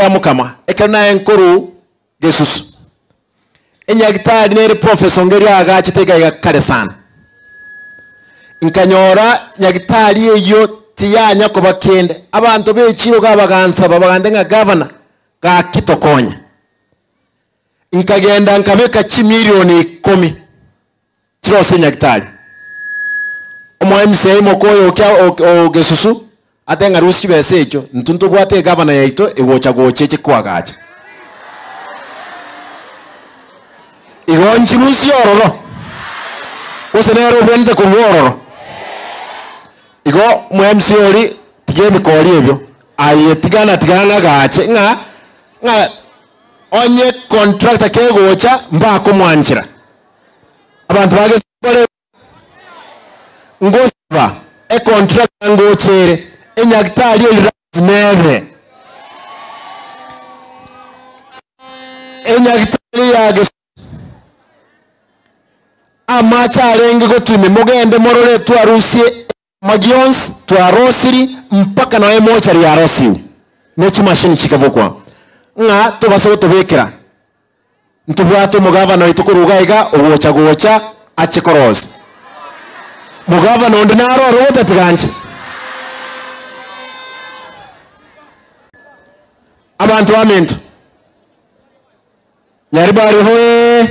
Ya mokama, ekero naye nkoru gesusu. Enyagitari nere Professor Ngeria aagachete iga iga kare sana. Nkanyora nyagitari eyio tiyanya koba kende. Abanto b'echiro iga bagansaba bagante ng'a gavana gaki tokonye. Nkagenda nkabeka chimilioni ikomi chirose enyagitari. Omo MCA moka oyo okia o Gesusu ate ng'a rusia chibesa echio intwe ntobwate egavana yaito egocha gocha eche koagacha. Igo nchirusie ororo, gose nere obwenerete korua ororo. Igo omo MCA oria tiga ebikori ebio aye tigana tiga ng'agache ng'a ng'a onye contractor kegocha mbakomwanchera. Abanto ba Gesusu bare ngosaba econtractor ngocha ere enyagitari eri lazima ebe. Enyagitari ya Gesusu amache arenge gotwa mogende morore twarusie Amagi onsi twarosiri mpaka nonya emochari yarosiwe ne chimashini chikabokwa ng'a tobase gotobekera. Ntobwate omogavana oito korwa iga iga ogocha gocha ache korosia. Mogavana onde naro ore ogotatiga inche. Abanto baminto, Nyaribari hoee!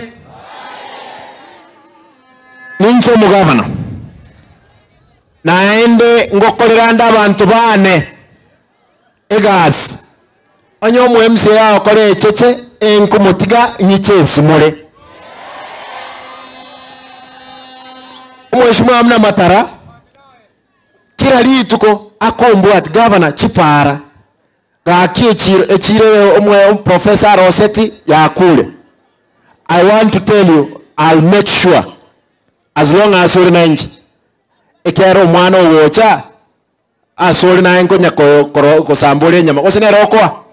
Ninche omogavana, naende ngokorera nde abanto baane egasi. Onye omo-MCA agokora echeche, enkomotiga ng'iche esimore. Omweshimiwa buna Matara, kera rituko akombwati, Gavana, chipara. Gaki echiro echiro eye omwe professor aroseti yakure. I want to tell you I'll make sure as long as ore nainche ekiagera omwana ogocha ase ore naye nkonya ko gosamba ore enyama gose nere okoa?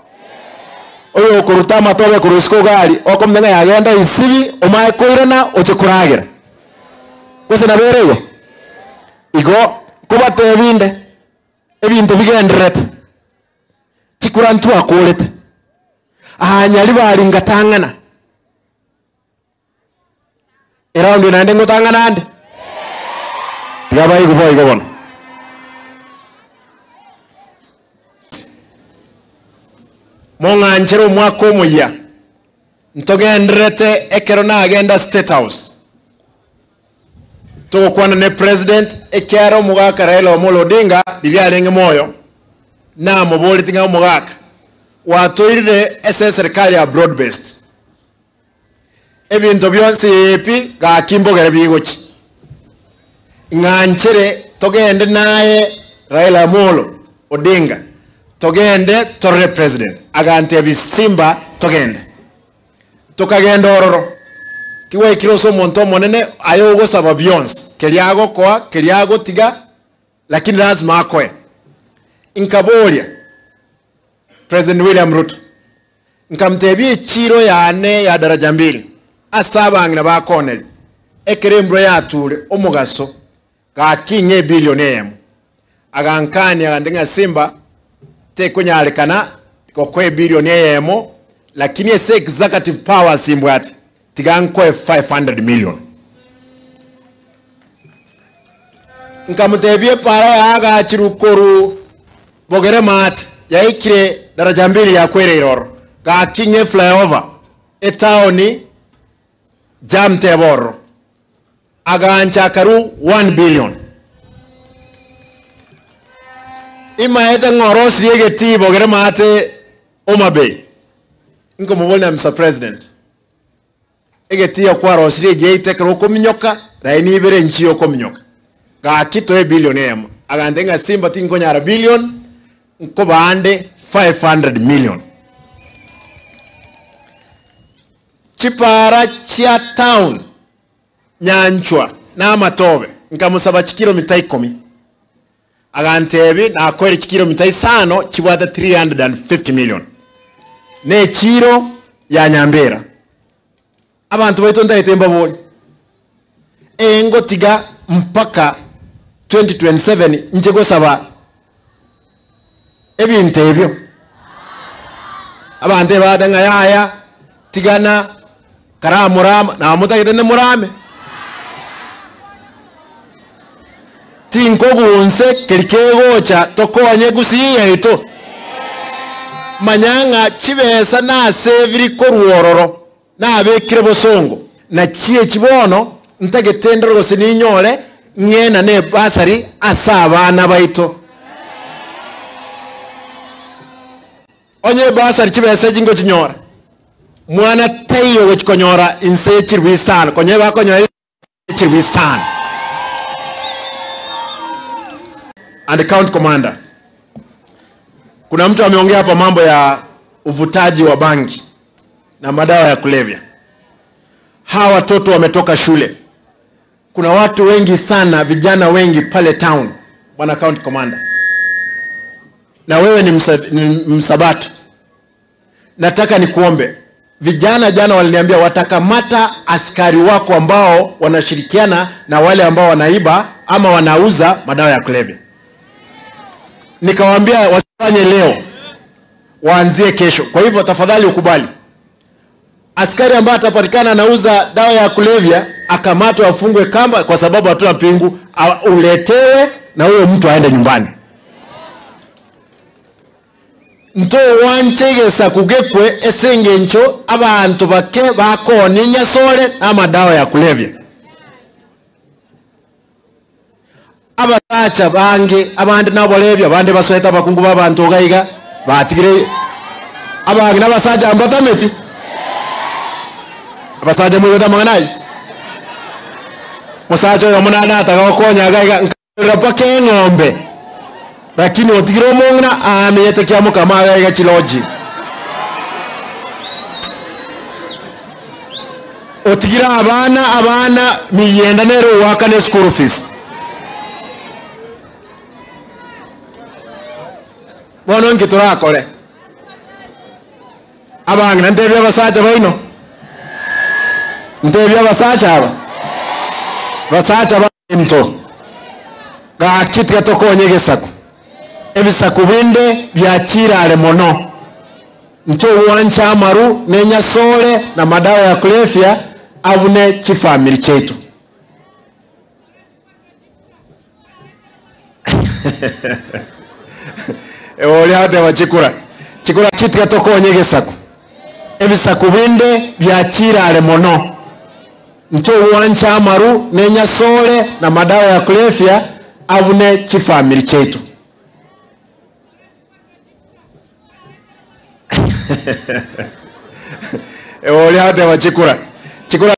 Oyo okoruta amatobe korwa isiko iga aria okomenya ng'a yagenda isibi omae koirana oche koragera. Gose nabo ere igo? Igo nkobatebi inde. Ebinto bigendererete, chikura ntwakorete, aa Nyaribari ngatang'ana, eraundi eye naende ngotang'ana ande, tiga baigwe boigo bono. Mong'anchere omwaka omoyia, ntogendererete ekero nagenda State House. Togokwana ne president ekiagera omogaka Raila Omolo Odinga riria arenge moyo namoboretie ng'a omogaka gwatoirire ase eserikali ya broad based ebinto bionsi pi gaki mbogere bigochi ng'anchere togende naye Raila Amolo Odinga togende torore president agantebia Simba togende. Tokagenda ororo, tigwaikire ase omonto omonene aye ogosaba bionsi, keria agokoa, keria agotiga, lakini lazima akoe. Nkaboria President William Ruto, nkamtebia echiro yane ya Daraja Mbili ase abang'ina bakoneria, ekero embura yature omogaso, gaki ng'a ebilioni eyemo. Agankania agantebia ng'a Simba, tekonyarekana gokoa ebilioni eyemo, lakini ase executive powers imbwate, tiga nkoe 500 million. Nkamotebia epaara yaagachirwe korwa Bogere Maate yaikire daraja mbili yakwereire ororo, gaki ng'a eflyover etaoni jam teba ororo. Agancha akarua one billion. Imaete ng'a orosirie egetii bogere maate Homa Bay. Nkomoboria Mister President, egetii okwarosirie egiaito ekero okominyoka laini ibere nchiyo okominyoka. Gaki toe ebillion eyemo. Agantebia ng'a Simba tinkonyara billion, nkobaa nde 500 million. Chipaara chia town Nyanchwa na amatobe, nkamosaba chikilomita ikomi. Agantebi nakoire chikilomita isano chibwate 350 million. Ne echiro ya Nyambera. Abanto baito ntagete mbabori, ee ngotiga mpaka 2027 nche gosaba ebinto ebio. Abanto ebagoteba ng'a yaya, tigana, karamorama, namotagete nemorame. Tinkogunse keri kegocha tokonye gusii yaito. Manya ng'a chibesa naseviri korwa ororo, nabekire bosongo, na chiechi bono ntagete ndore gose ninyore ng'ena ne bursary ase abana baito. Onye ebursary chibesa echi ngochinyora, mwana taiyo ogochi konyora inse ye chilifu isano, konya ebakonyora chilifu isano. And county commander, kuna mtu ameongea hapa mambo ya uvutaji wa bangi na madawa ya kulevya. Hawa watoto wametoka shule. Kuna watu wengi sana, vijana wengi pale town, bwana county commander, na wewe ni, msa, ni msabato. Nataka nikuombe, vijana jana waliniambia watakamata askari wako ambao wanashirikiana na wale ambao wanaiba ama wanauza madawa ya kulevya. Nikawaambia wasifanye leo, waanzie kesho. Kwa hivyo tafadhali ukubali askari ambaye atapatikana anauza dawa ya kulevya akamatwe, afungwe kamba, kwa sababu hatuna pingu, uletewe na huyo mtu aende nyumbani. Nto wanchegesa kugekwe esengencho abantu bake bakoni nyasore n'amadawa ya kulevya. Abasacha bange abandi nabolevya abandi basweta abakungu babantu gaiga batigire abange n'abasacha mbatameti abasacha mwibeta mang'ana musacha oyo munana atagagokonya gaiga nkarora mpaka eng'ombe lakini otigire omong'ina aamenyete kia mokama gaiga chiloji otigire abana abana miyenda nere owaka ne school fees bono nki torakore abang'ina ntebia abasacha baino ntebia abasacha aba basacha bainto gaki tiga tokonye egesaku ebisaku binde biachirare mono nto wancha amaru nenyasore na madawa ya kulevya abune chifamili chetu oria ateba chikura chikura kitiga tokonye egesaku ebisaku binde biachirare mono nto wancha amaru nenyasore na madawa ya kulevya abune chifamili chetu oria ateba chikura chikura.